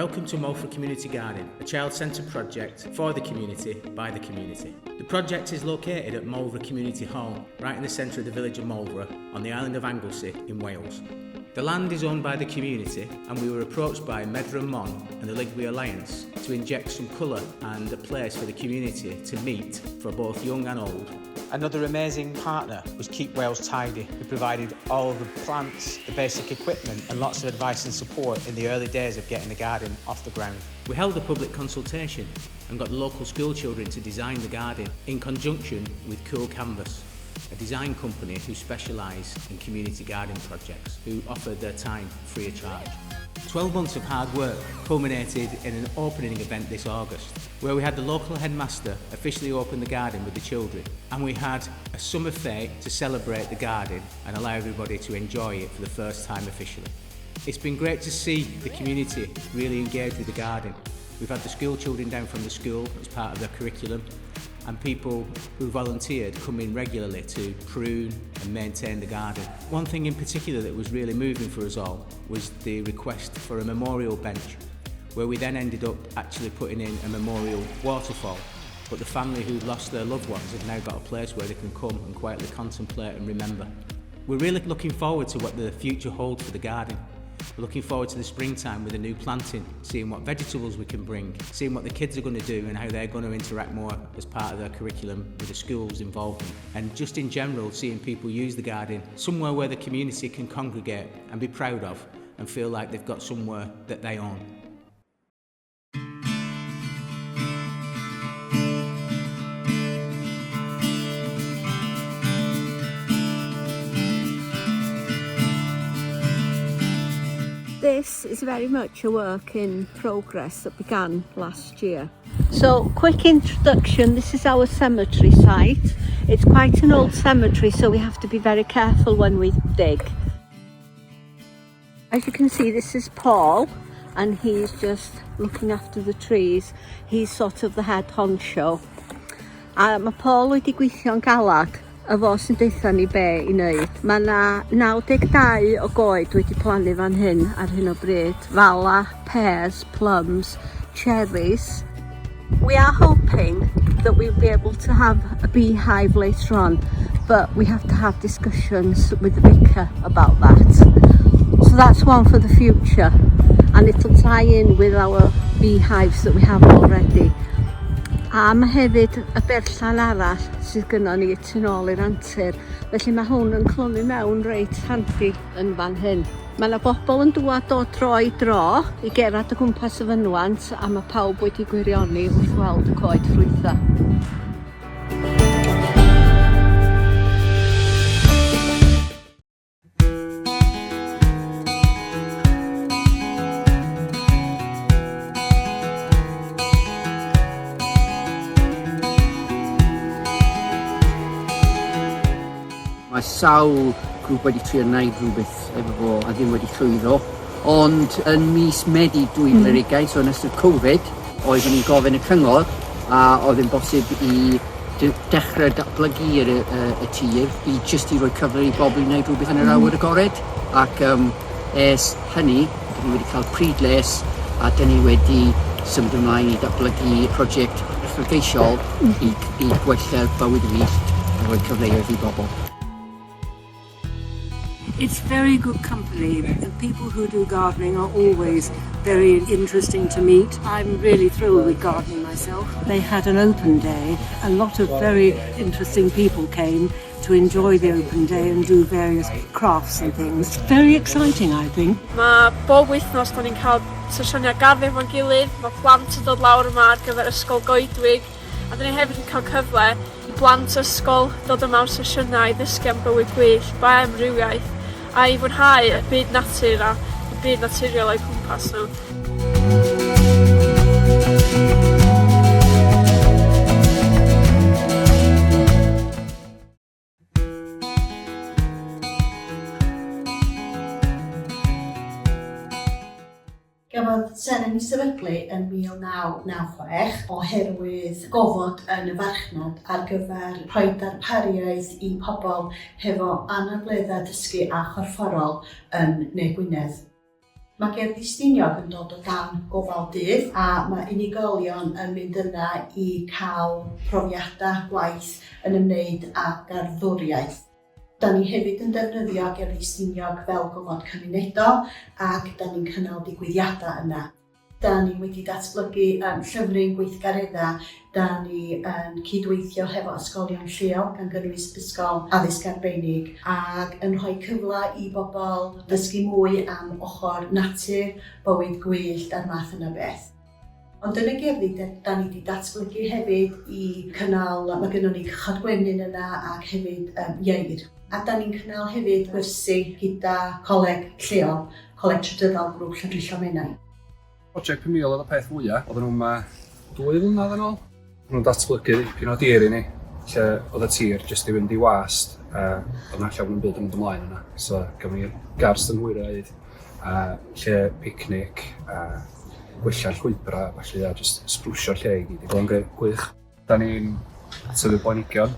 Welcome to Moelfre Community Garden, a child-centred project for the community, by the community. The project is located at Moelfre Community Hall, right in the centre of the village of Moelfre, on the island of Anglesey in Wales. The land is owned by the community and we were approached by Medra Mon and the Llugwy Alliance to inject some colour and a place for the community to meet for both young and old. Another amazing partner was Keep Wales Tidy, who provided all the plants, the basic equipment and lots of advice and support in the early days of getting the garden off the ground. We held a public consultation and got the local school children to design the garden in conjunction with Cool Canvas, a design company who specialise in community garden projects, who offered their time free of charge. 12 months of hard work culminated in an opening event this August, where we had the local headmaster officially open the garden with the children, and we had a summer fete to celebrate the garden and allow everybody to enjoy it for the first time officially. It's been great to see the community really engage with the garden. We've had the school children down from the school as part of their curriculum, and people who volunteered come in regularly to prune and maintain the garden. One thing in particular that was really moving for us all was the request for a memorial bench, where we then ended up actually putting in a memorial waterfall. But the family who lost their loved ones have now got a place where they can come and quietly contemplate and remember. We're really looking forward to what the future holds for the garden. We're looking forward to the springtime with a new planting, seeing what vegetables we can bring, seeing what the kids are going to do and how they're going to interact more as part of their curriculum with the school's involvement. And just in general, seeing people use the garden, somewhere where the community can congregate and be proud of and feel like they've got somewhere that they own. This is very much a work in progress that began last year. So, quick introduction, this is our cemetery site. It's quite an old cemetery, so we have to be very careful when we dig. As you can see, this is Paul, and he's just looking after the trees. He's sort of the head honcho. A mae Paul wedi gweithio'n galad, y fo sy'n deutha ni be i wneud. Mae yna 92 o goed wedi plannu fan hyn ar hyn o bryd. Fala, pears, plums, cherries. We are hoping that we'll be able to have a beehive later on, but we have to have discussions with the vicar about that. So that's one for the future, and it'll tie in with our beehives that we have already. A mae hefyd y berllan arall sydd gynnon ni tu nôl i'r antur. Felly mae hwn yn clymu mewn reit handi yn fan hyn. Mae yna bobl yn dŵad o dro i dro i gerdded o gwmpas y fynwant a mae pawb wedi gwirioni wrth weld y coed ffrwythau. Mae sawl grŵp wedi trio gwneud rhywbeth efo fo a ddim wedi llwyddo. Ond yn mis Medi 2020, so yn ystod Covid, oeddwn i'n gofyn y cyngor a oedd yn bosib i dechrau datblygu yr, y, y tir i jyst i roi cyfle i bobl i wneud rhywbeth yn yr awyr agored. Ac um, ers hynny, dyn ni wedi cael pryd les a dyn ni wedi symud ymlaen i datblygu prosiect uchelgeisiol i, i gwella'r bywyd wyllt a rhoi cyfleoedd i bobl. It's very good company. The people who do gardening are always very interesting to meet. I'm really thrilled with gardening myself. They had an open day. A lot of very interesting people came to enjoy the open day and do various crafts and things. Very exciting, I think. Mae bob wythnos da ni'n cael sesiynau garddio efo'n gilydd, mae plant yn dod lawr yma ar gyfer ysgol goedwig, a da ni hefyd yn cael cyfle i blant ysgol dod yma am sesiynau i ddysgu am bywyd gwyllt, bioamrywiaeth, a i fwynhau y byd natur a y byd naturiol o'u cwmpas nhw. Gafodd Seren ei sefydlu yn 1996 oherwydd gofod yn y farchnad ar gyfer rhoi darpariaeth i pobl hefo anableddau dysgu a chorfforol yn Ne Gwynedd. Mae Gerddi Stiniog yn dod o dan gofal dydd a mae unigolion yn mynd yna i cael profiadau gwaith yn ymwneud â garddwriaeth. Da ni hefyd yn defnyddio Gerddi Stiniog fel gofod cymunedol ac da ni'n cynnal digwyddiadau yna. Da ni wedi datblygu um, llyfryn gweithgareddau. Da ni yn cydweithio hefo ysgolion lleol, gan gynnwys Ysgol Addysg Arbennig, ac yn rhoi cyfle i bobl ddysgu mwy am ochr natur, bywyd gwyllt a'r math yna beth. Ond yn y gerddi, da ni wedi datblygu hefyd i cynnal, mae gynnon ni cychod gwenyn yna ac hefyd um, ieir. A da ni'n cynnal hefyd gwersi gyda coleg lleol, Coleg Trydyddol Grŵp Llandrillo Menai. Prosiect 5,000 oedd y peth fwya. Oedden nhw yma 2 flynedd yn ôl. Nhw'n datblygu dipyn o dir i ni, lle oedd y tir jyst i fynd i wast a oedd na llawer yn byd yn mynd ymlaen yna. So gafon ni gardd synhwyraidd a lle picnic a gwella'r llwybrau a ballu a jyst sbrwsio'r lle i gyd. Oedd o'n gwych. Da ni'n tyfu blanhigion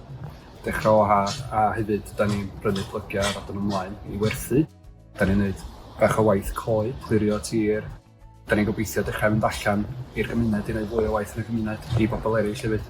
dechrau o ha a hefyd da ni'n prynu plygiau a rhoid nhw ymlaen i werthu. Da ni'n neud bach o waith coed, clirio tir. Da ni'n gobeithio dechrau mynd allan i'r gymuned i wneud fwy o waith yn y gymuned i bobl eraill hefyd.